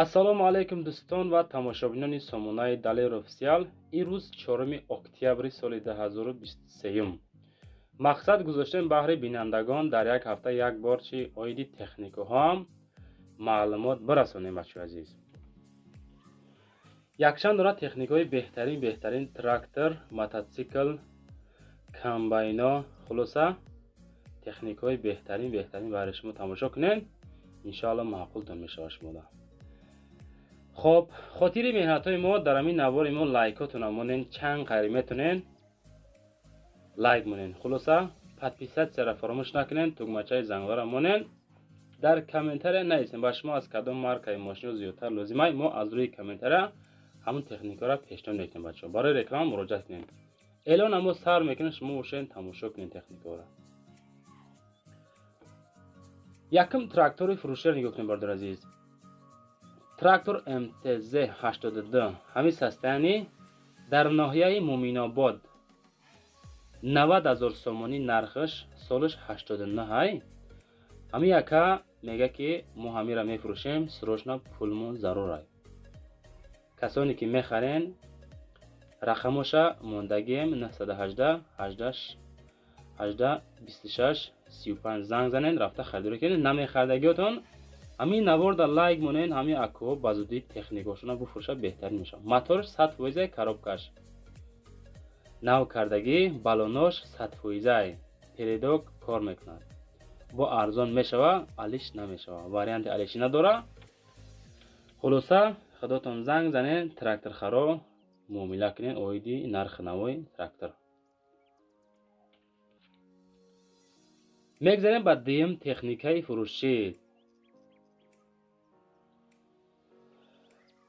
Ассалому алайкум дӯстон ва тамошобинони сомонаи Далер Офисиал. Имрӯз 4 октябри соли 2023. Мақсад гузоштем баҳри бинандагон дар як ҳафта як бор чи оиди техникаҳоам маълумот бирасонем, бачаҳои азиз. Якчанд дона техникаҳои беҳтарин трактор, мототсикл, комбайно, хулоса техникаҳои беҳтарин баҳри шумо тамошо кунед. Иншоалло маъқултон мешавад шумода. Хоб, хотири меҳнатҳои мо дар ҳамин навори мо лайкотона монен, чанд қайр метонен лайк монен. Хулоса подписатсияро фаромӯш накунен, тугмачаи зангора монен. Дар комментария нависен ба шумо аз кадом маркаи мошино зиёдтар лозимай, мо аз рӯи комментария ҳамон техникаро пешниҳод мекунем бачаҳо. Барои реклама муроҷиат кунед. Эълона мо сар мекунем, шумо бошен тамошо кунед техникаро. Якум трактори фурӯширо нигоҳ кунед, бародари азиз. Трактор МТЗ 82 ҳамин состояние дар ноҳияи Муминобод 90 000 сомонӣ нархаш, солаш 89 ай. Ҳамин яка мега ки мо ҳамира мефурӯшем, срочно пулмон зарур ай. Касоне ки мехарен рақамоша мондагием 918 18 18 26 35 занг занен, рафта харидорӣ кунед. Намехардагиётон ҳамин наворда лайк монен, ҳамин акҳо ба зудӣ техникашона буфурӯшад, беҳтарин мешавад. Моторш 100%, коробкаш нав кардагӣ, балонош 100%, передок кор мекунад. Бо арзон мешава, алиш намешава, варианти алишӣ надора. Хулоса худотон занг занен, тракторхаро муомила кунен оиди нархи навои трактор. Мегзарем ба дуюм техникаи фурӯшӣ.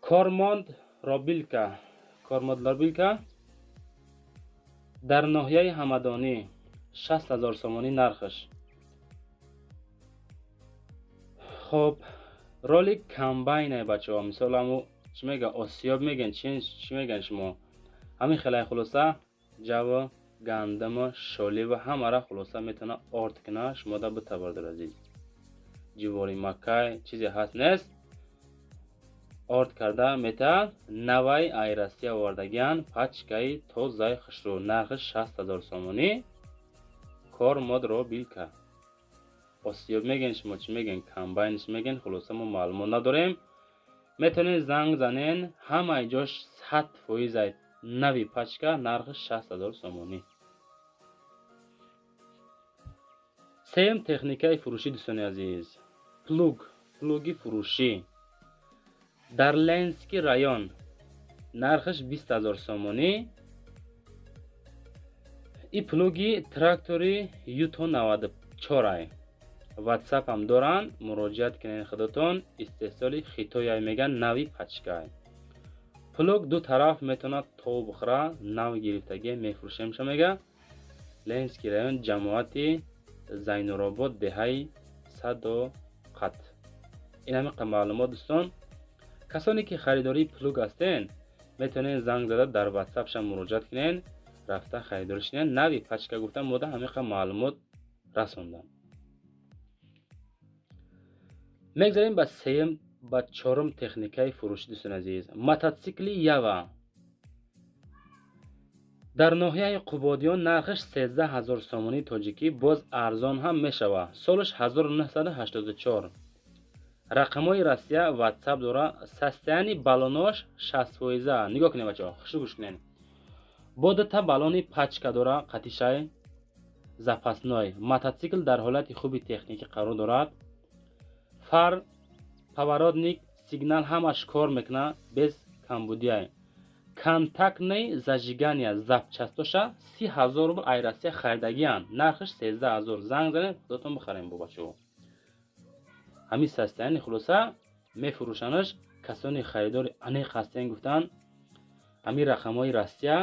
Кормонд Робилка. Кормонд Робилка дар ноҳияи Ҳамадонӣ 60 000 сомонӣ нархаш. Хоб, ролик комбайне бачаҳо, мисол ҳаму чӣ мега, осиёб мегӯян, чӣ мегӯян шумо? Ҳамин хелай хулоса ҷаво, гандаму, шоли ва ҳамара хулоса метавона орд куна шумода бита, бародари азиз. Ҷивори макай чизе ҳаст нест, орд карда мета. Навай ай Россия овардагиан, пачкаи тозаи хушрӯ, нархи 60 000 сомонӣ. Кормод Робилка. Осиёб мегӯен шумо, чӣ мегӯен, комбайн чӣ мегӯен, хулоса мо маълумот надорем. Метавонед занг занен, ҳамаи ҷош 100% нави пачка, нархи 60 000 сомонӣ. Сеюм техникаи фурӯшӣ дӯстони азиз, плуг, плуги фурӯшӣ дар Ленский район нархаш 20 000 сомонӣ. И плуги трактори Юто 94 ай. WhatsApp ҳам доранд, муроҷиат кунед худатон. Истеҳсоли Хитояй меган, нави пачкай. Плуг ду тараф метавонад тов бихӯра, нав гирифтагӣ мефурӯшемша мега. Ленский район, ҷамоати Зайнуробод, деҳаи Садоқат. Ин ҳамин маълумот дӯстон. Касоне ки харидории плуг ҳастен, метавонед занг зада дар WhatsApp-ша муроҷиат кунед, рафта харидорӣ кунед. Нави пачка гуфтам, мода ҳамин маълумот расондам. Мегзарем ба сеюм, ба чорум техникаи фурӯшӣ дӯстони азиз. Мототсикли Ява дар ноҳияи Қубодиён нархаш 13 000 сомонии тоҷикӣ, боз арзон ҳам мешавад. Солаш 1984. Рақамҳои Россия, WhatsApp дора. Состояние балонош 60%. Нигоҳ кунед бачаҳо, хушу гӯш кунед. Бо дута балони пачка дора, қатишай запасной. Мототсикл дар ҳолати хуби техникӣ қарор дорад. Фар, поворотник, сигнал ҳамаш кор мекунад без камбудиай. Контактный зажигания запчастоша 30 000 рубл ай Россия харидагиянд, нархаш 13 000. Занг занед, худотон бихарем бо бачаҳо. Ҳамин состояние хулоса мефурӯшанаш. Касони харидори аниқ ҳастен гуфтан, ҳамин рақамҳои Россия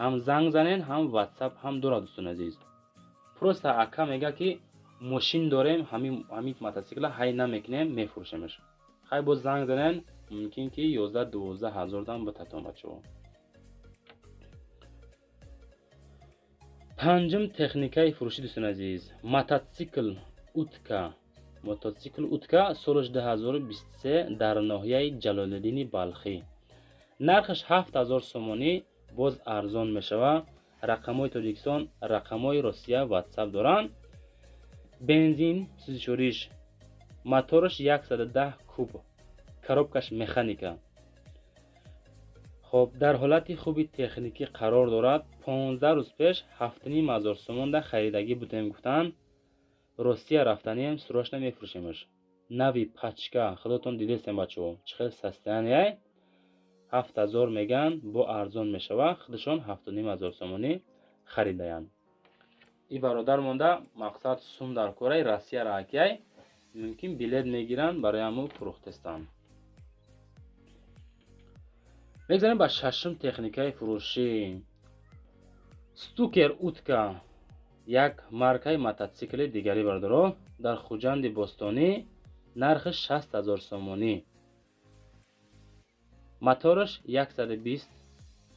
ҳам занг занен, ҳам WhatsApp ҳам дорад дӯстони азиз. Просто ака мега ки мошин дорем, ҳамин мототсикла ҳай намекунем, мефурӯшемаш. Хай боз занг занен, мумкин ки 11-12 ҳазор дам битатон бачаҳо. Панҷум техникаи фурӯшӣ дӯстони азиз, мототсикл Утка Мотоцикл утка солаш 2023 дар ноҳияи Ҷалолиддини Балхӣ. Нархаш 7000 сомонӣ, боз арзон мешавад. Рақамҳои Тоҷикистон, рақамҳои Россия WhatsApp доранд. Бензин сӯзишвориш, мотораш 110 куб, коробкаш механика. Хоб, дар ҳолати хуби техникӣ қарор дорад. 15 рӯз пеш 7500 сомон да харидагӣ будем, гуфтанд. Россия рафтанием, срочно мефурӯшемаш. Нави пачка, худотон дидестем, бачаҳо, чӣ хел состояние. 7000 меган, бо арзон мешавад. Худашон 7500 сомонӣ харидаянд. И бародар монда мақсад сум дар кораи Россия раакияй, мумкин билет мегиранд, барои ҳамун фурӯхтестанд. Мегзарем ба шашум техникаи фурӯшӣ. Стукер утка, як маркаи мототсикли дигари, бародаро, дар Хуҷанди Бостонӣ, нархи 60000 сомонӣ, мотораш 120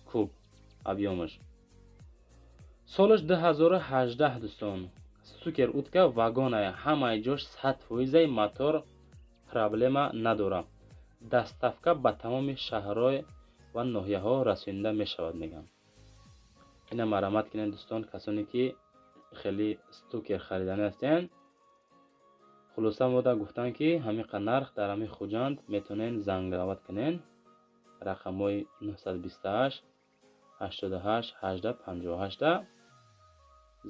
куб объёмаш, солаш 2018. Дӯстон, Стукер утка вагоная, ҳамаи ҷош 100%, мотор проблема надорад. Доставка ба тамоми шаҳрҳо ва ноҳияҳо расонида мешавад, мегӯям. Ина марамат кунед, дӯстон, касоне ки хеле Стукер хариданӣ ҳастен. Хулоса, мода гуфтанд, ки ҳамиқа нарх дар ҳамин Хуҷанд метавонед занграват кунед. Рақамҳои 928 88 18 58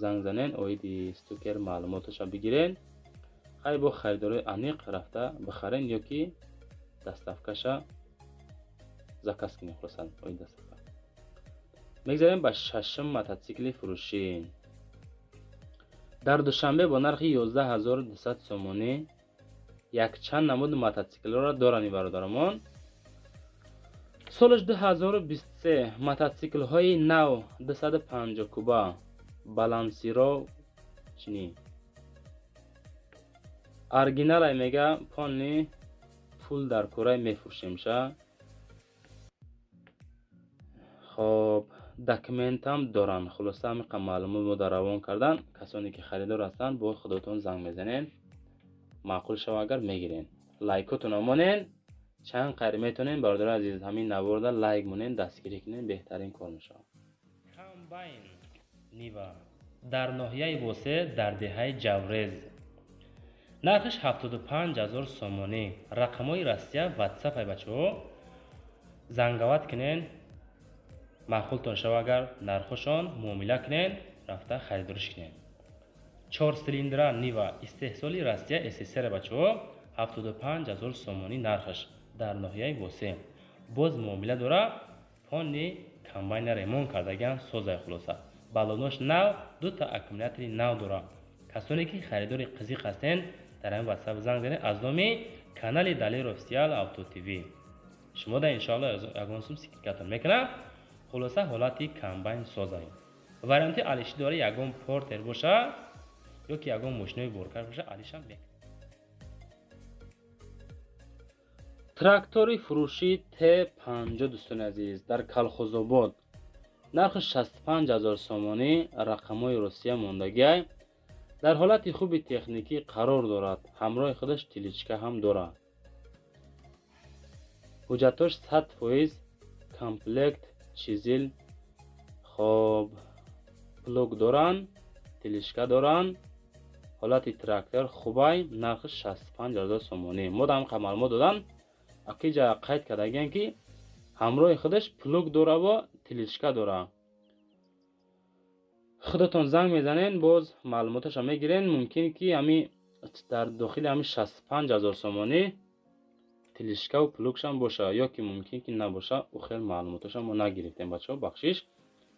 занг занен, оиди Стукер маълумоташа бигирен. Хай, бо харидорои аниқ рафта бихарен ё ки доставкаша заказ кунед. Хулоса, оиди доставка. Мегзарем ба шашум мототсикли фурӯшӣ. Дар Душанбе бо нархи 11200 сомонӣ якчанд намуд мототсиклҳоро доранд бародарамон. Солаш 2023, мототсиклҳои нав, 250 куба, балансировочный, оригиналай, мега, полный пул дар кораи мефурӯшемша. Хоб, документам доранд. Хулоса, ҳамиқа маълумот мо дар равон кардан. Касоне ки харидор ҳастанд, бо худотон занг мезанен, маъқул шава агар, мегирен. Лайкотона монен чанд қайр метавонен, бародари азиз, ҳамин наворда лайк монен, дастгирӣ кунен, беҳтарин кор мешавад. Комбайн Нива дар ноҳияи Восе, дар деҳаи Ҷаврез, нархаш 75 000 сомонӣ. Рақамҳои Россия, WhatsApp ай, бачаҳо, зангават кунен. Маъқултон шава агар нархошон, муомила кунен, рафта харидориш кунен. Чор цилиндра Нива, истеҳсоли Россия СССР, бачаҳо, 75 000 сомонӣ нархаш дар ноҳияи Восе. Боз муомила дора. Полный комбайна ремонт кардагиан, созай. Хулоса, баллонош нав, дута аккумулятори нав дора. Касоне ки харидори қизиқ ҳастен, дар ҳамин WhatsApp занг занед. Аз номи канали Далер Офисиал Авто ТВ шумо да иншоалло ягон сум скидкатон мекунад. Хулоса, ҳолати комбайн созай, варианти алишӣ дора. Ягон Портер боша ё ки ягон мошинои боркаш боша, алишам мекунад. Трактори фурӯшӣ Т50, дӯстони азиз, дар Калхозобод, нархи 65 000 сомонӣ, рақамҳои Русия мондагиай, дар ҳолати хуби техникӣ қарор дорад, ҳамроҳи худаш тележка ҳам дорад. Ҳуҷҷатош 100%, комплект чизил. Хоб, плуг доранд, тележка доранд, ҳолати трактор хубай, нархи 65 000 сомонӣ. Мо дар ҳамин маълумот доданд. Акиҷа қайд кардагиам, ки ҳамроҳи худаш плуг дораву тележка дора. Худатон занг мезанен, боз маълумоташа мегирен. Мумкин ки ҳами дар дохили ҳами 65 000 сомонӣ тележкаву плугшам боша ё ки мумкин ки набоша. Ӯ хел маълумоташа мо нагирифтем, бачаҳо, бахшиш.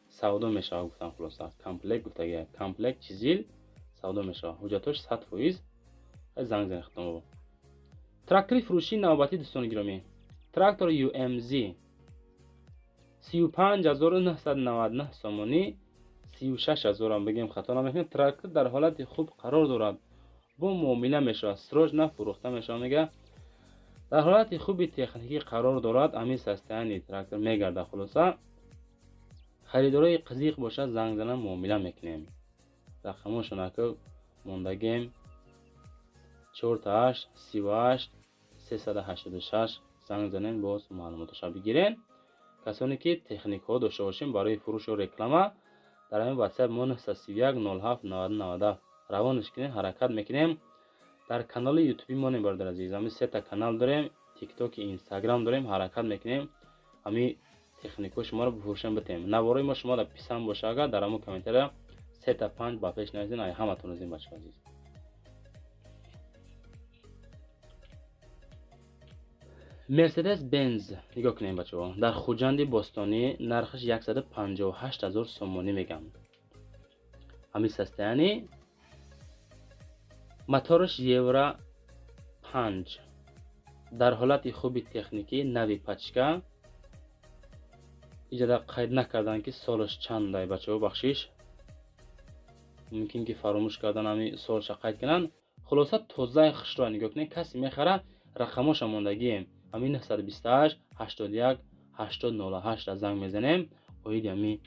Савдо мешавад, гуфтам. Хулоса, комплект гуфтагия, комплект чизил савдо мешавад, ҳуҷҷатош 100%. Занг занед худтон. Трактори фурӯшии навбатӣ, дӯстони гиромӣ, трактор ЮМЗ, 35 999 сомонӣ, 36 000-ам бигем, хато намекунем. Трактор дар ҳолати хуб қарор дорад, бо муомила мешавад, срочно фурӯхта мешавад, мега. Дар ҳолати хуби техникӣ қарор дорад, ҳамин состояние трактор мегардад. Хулоса, харидорои қизиқ бошад, занг занам, муомила мекунем. Рақамошон ака мондагем. 48 38 386 занг занен, боз маълумоташа бигирен. Касоне ки техникҳо дошта бошем барои фурӯшу реклама, дар ҳамин WhatsApp мо 931 07 90 97 равонаш кунем, ҳаракат мекунем. Дар канали ютуби монем, бародар азиз, ҳамин сета канал дорем, тикток, инстаграм дорем, ҳаракат мекунем ҳамин техникҳо шуморо бифурӯшем битем. Наворои мо шумо дар писанд боша, агар дар ҳамон комментария сета панҷ ба пеш нависен, ай ҳаматон розим, бачаҳо азиз. Мерседес Бенз нигоҳ кунем, бачаҳо, дар Хуҷанди бостонӣ нархаш 158 000 сомонӣ мегам. Ҳамин состояние мотораш Евро 5, дар ҳолати хуби техникӣ, нави пачка. Иҷода қайд накардан ки солаш чандай, бачаҳо, бахшиш, мумкин ки фаромӯш кардан ҳамин солша қайд кунанд. Хулоса, тозаи хушро нигоҳ кунед, касе мехара, рақамоша мондагием, ҳамин 928 81 80 08 занг мезанем, оиди ҳамин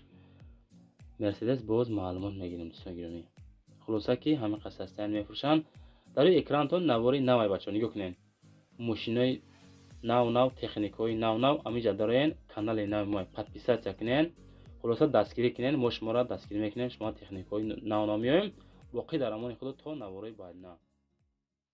Мерседес боз маълумот мегирем, дӯстони гиромӣ. Хулоса ки ҳамин қасастаян мефурӯшанд. Дар рӯи экранатон навори навай, бачаҳо, нигоҳ кунед, мошинои нав нав, техникҳои нав нав ҳаминҷа дароен, канали нави мо подписаться кунед, хулоса дастгирӣ кунед, мо шуморо дастгирӣ мекунем, шумо техникҳои нав нав меоем. Боқӣ дар амони худо то наворои баъдина.